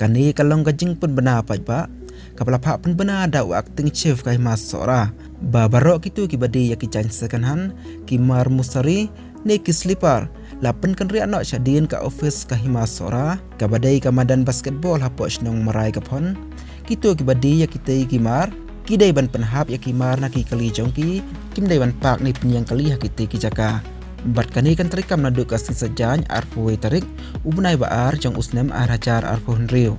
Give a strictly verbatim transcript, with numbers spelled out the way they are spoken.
Kane ka long ka jingpynbna paidbah kaba la phah pynbna da u acting chief ka Hima Sohra ba baroh kito kiba die ïa ki jaiñ second hand, ki mar musari ne ki slipper la pynkynriah noh shadien ka office ka Hima Sohra kaba dei ka madan basketball hapoh shnong Marai ka Phon. Kito kiba die ïa kitei ki mar ki dei ban pynhap ïa ki mar na ki kali jong ki, kim dei ban park ne pynïeng kali ha kitei ki jaka. Bad kane kan treikam naduh ka sngi Saitjaiñ arphew wei tarik u bnai ba ar jong u snem ar hajar arphew hynriew.